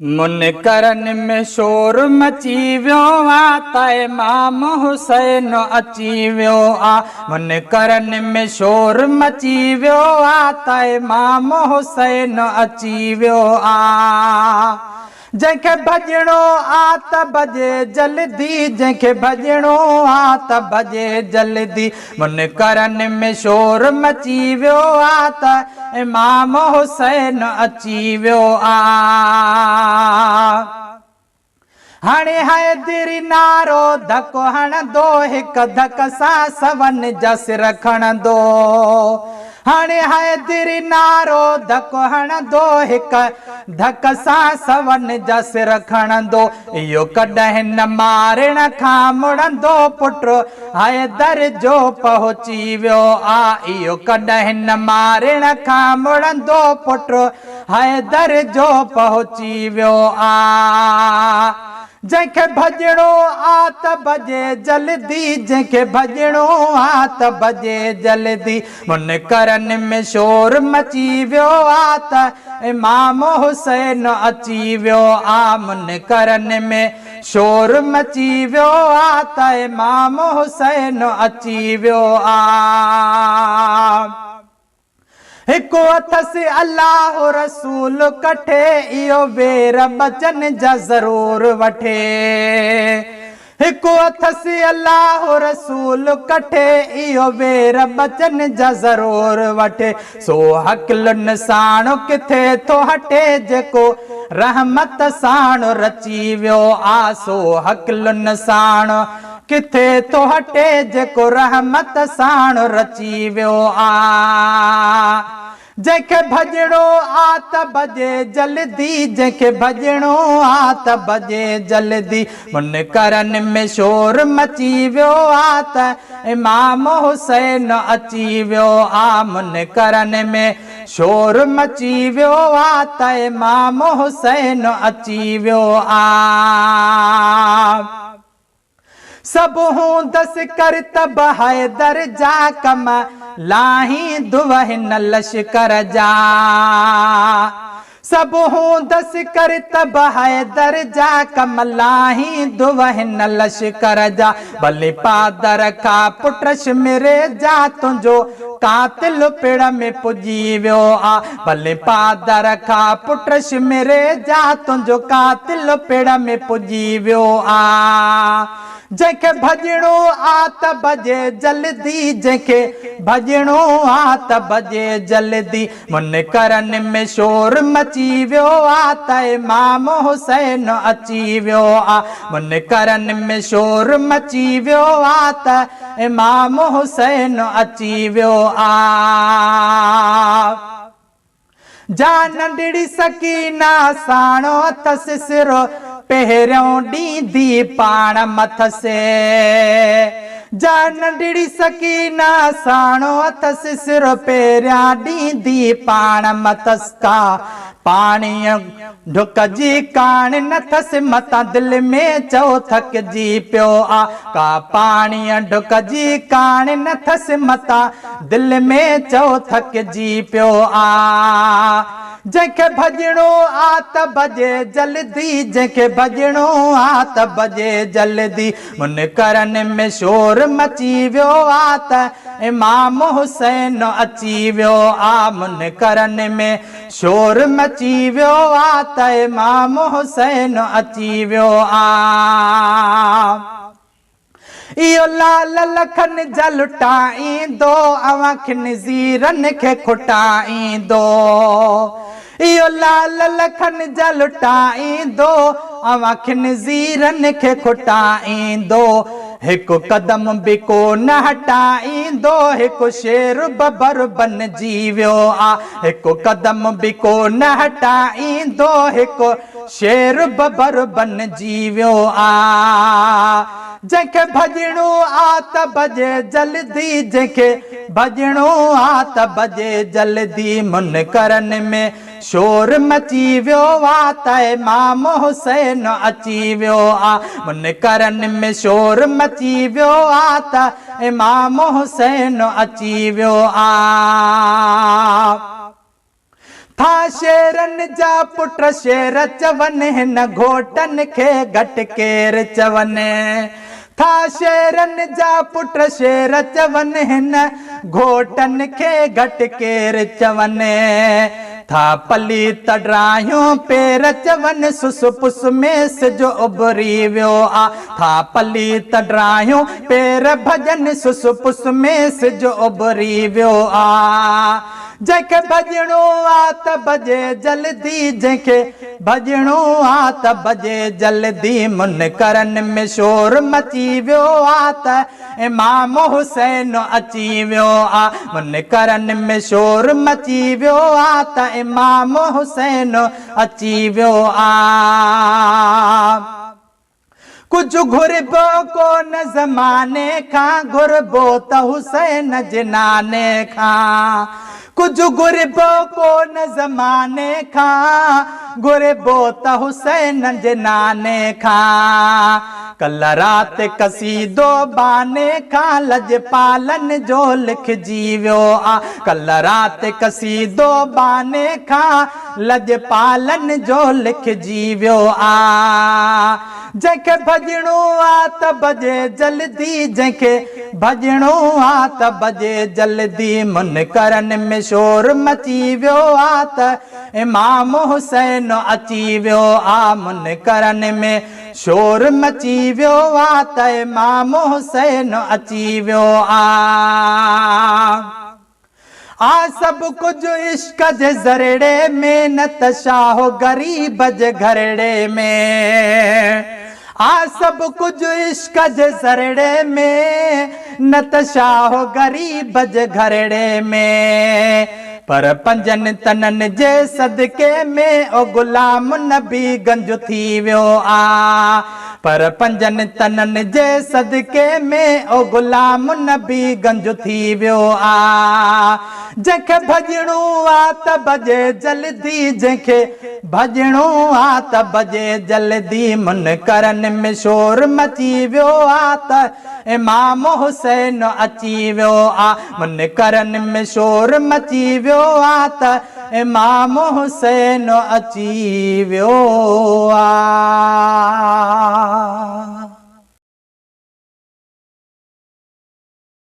منڪرن ۾ شور مچي ويو آ ته امام حسين اچي ويو آ. منڪرن ۾ شور مچي ويو آ ته امام حسين اچي ويو آ. جنهن کي ڀڄڻو آ ته ڀڄي جلدي، جنهن کي ڀڄڻو آ ته ڀڄي جلدي. منڪرن ۾ شور مچي ويو آ ته امام حسين اچي ويو آ. هاڻي حيدري نعرو ڌڪ هڻندو، هڪ ڌڪ سان سون جا سر کڻندو. هاڻي حيدري نعرو ڌڪ هڻندو، هڪ ڌڪ سان سون جا سر کڻندو. اهو ڪڏهن نه مارڻ کان مڙندو، پٽ حيدر جو پهچي ويو آ. اهو ڪڏهن نه مارڻ کان مڙندو، پٽ حيدر جو پهچي ويو آ. جنهن کي ڀڄڻو آ ته ڀڄي جلدي، جنهن کي ڀڄڻو آ ته ڀڄي جلدي. منڪرن ۾ شور مچي ويو آ ته امام حسين اچي ويو آ. منڪرن ۾ شور مچي ويو آ ته امام حسين اچي ويو آ. هڪ اٿس الله رسول ڪٺي، اهو وير ٻچن جا ضرور وٺي. هڪ اٿس الله رسول ڪٺي، اهو وير ٻچن جا ضرور وٺي. سو هڪلن ساڻ ڪٿي ٿو هٽي، جيڪو رحمت ساڻ رچي ويو آ. سو هڪلن ساڻ ڪٿي ٿو هٽي، جيڪو رحمت ساڻ رچي ويو آ. جنهن کي ڀڄڻو آ ته ڀڄي جلدي، جنهن کي ڀڄڻو آ ته ڀڄي جلدي. منڪرن ۾ شور مچي ويو آ ته امام حسين اچي ويو آ. منڪرن ۾ شور مچي ويو آ ته امام حسين اچي ويو آ. سڀ هوندس ڪرتب حيدر جا، ڪم لاهيندو هن لشڪر جا. سڀ هوندس ڪرتب حيدر جا، ڪم لاهيندو هن لشڪر جا. ڀلي پادر کا پٽ شمري جا، تنهنجو قاتل پڙ ۾ پڄي ويو آ. ڀلي پادر کا پٽ شمري جا، تنهنجو قاتل پڙ ۾ پڄي ويو آ. جنهن کي ڀڄڻو آ ته ڀڄي جلدي، جنهن کي ڀڄڻو آ ته ڀڄي جلدي. منڪرن ۾ شور مچي ويو آ ته امام حسين اچي ويو آ. منڪرن ۾ شور مچي ويو آ ته امام حسين اچي ويو آ. جا ننڍڙي سڪينه ساڻو اٿس سر، پهريون ڏيندي پاڻ مٿس. جا ننڍڙي سڪينه ساڻو اٿس سر، پهريان ڏيندي پاڻ مٿس. ڪا پاڻيء ڍڪ جي ڪاڻ نه ٿس، متان دل ۾ چئو ٿڪجي پيو آ. ڪا پاڻيء ڍڪ جي ڪاڻ نه ٿس، متان دل ۾ چئو ٿڪجي پيو آ. جنهن کي ڀڄڻو آ ته ڀڄي جلدي، جنهن کي ڀڄڻو آ ته ڀڄي جلدي. منڪرن ۾ شور مچي ويو آ ته امام حسين اچي ويو آ. منڪرن ۾ شور مچي ويو آ ته امام حسين اچي ويو آ. اهو لال لکن جا لٽائيندو، اوهان خنزيرن کي کٽائيندو. اهو لال لکن جا لٽائيندو، اوهان خنزيرن کي کٽائيندو. هڪ قدم به ڪو نه هٽائيندو، هڪ شير ببر بنجي ويو آ. هڪ قدم به ڪو نه هٽائيندو، هڪ شير ببر بنجي ويو آ. جنهن کي ڀڄڻو آ ته ڀڄي جلدي، جنهن کي ڀڄڻو آ ته ڀڄي جلدي. منڪرن ۾ شور مچي ويو آ ته امام حسين اچي ويو آ. منڪرن ۾ شور مچي ويو آ ته امام حسين اچي ويو آ. ٿا شيرن جا پٽ شير چون، هن گهوٽن کي گهٽ ڪير چون. ٿا شيرن جا پٽ شير چون، هن گهوٽن کي گهٽ ڪير چون. ٿا پليت ڊاهيون پير چون، سس پس ۾ سج اڀري ويو آ. ٿا پليت ڊاهيون پير ڀڄن، سس پس ۾ سج اڀري ويو آ. جنهن کي ڀڄڻو آ ته ڀڄي جلدي، جنهن کي ڀڄڻو آ ته ڀڄي جلدي. منڪرن ۾ شور مچي ويو آ ته امام حسين اچي ويو آ. منڪرن ۾ شور مچي ويو آ ته امام حسين اچي ويو آ. ڪجهه گهربو ڪونه زماني کان، گهربو ته حسين جي ناني کان. ڪجهه گهربو ڪونه زماني کان، گهربو ته حسين جي ناني کان. ڪلهه رات قصيدو باني کان لڄپالن جو لکجي ويو آ. ڪلهه رات قصيدو باني کان لڄپالن جو لکجي ويو آ. جنهن کي ڀڄڻو آ ته ڀڄي جلدي، جنهن کي ڀڄڻو آ ته ڀڄي جلدي. منڪرن ۾ شور مچي ويو آ ته امام حسين اچي ويو آ. منڪرن ۾ شور مچي ويو آ ته امام حسين اچي ويو آ. آ سڀ ڪجهه عشق جي ذرڙي ۾، نه ته شاهه غريب جي گهرڙي ۾. آ سڀ ڪجهه عشق جي ذرڙي ۾، نه ته شاهه غريب جي گهرڙي ۾. پر پنجن تنن جي صدقي ۾، او غلام نبي گنج ٿي ويو آ. پر پنجن تنن جي صدقي ۾، او غلام نبي گنج ٿي ويو آ. جنهن کي ڀڄڻو آ ته ڀڄي جلدي، جنهن کي ڀڄڻو آ ته ڀڄي جلدي. منڪرن ۾ شور مچي ويو آ ته امام حسين اچي ويو آ. منڪرن ۾ شور مچي ويو آ ته امام حسين اچي ويو آ.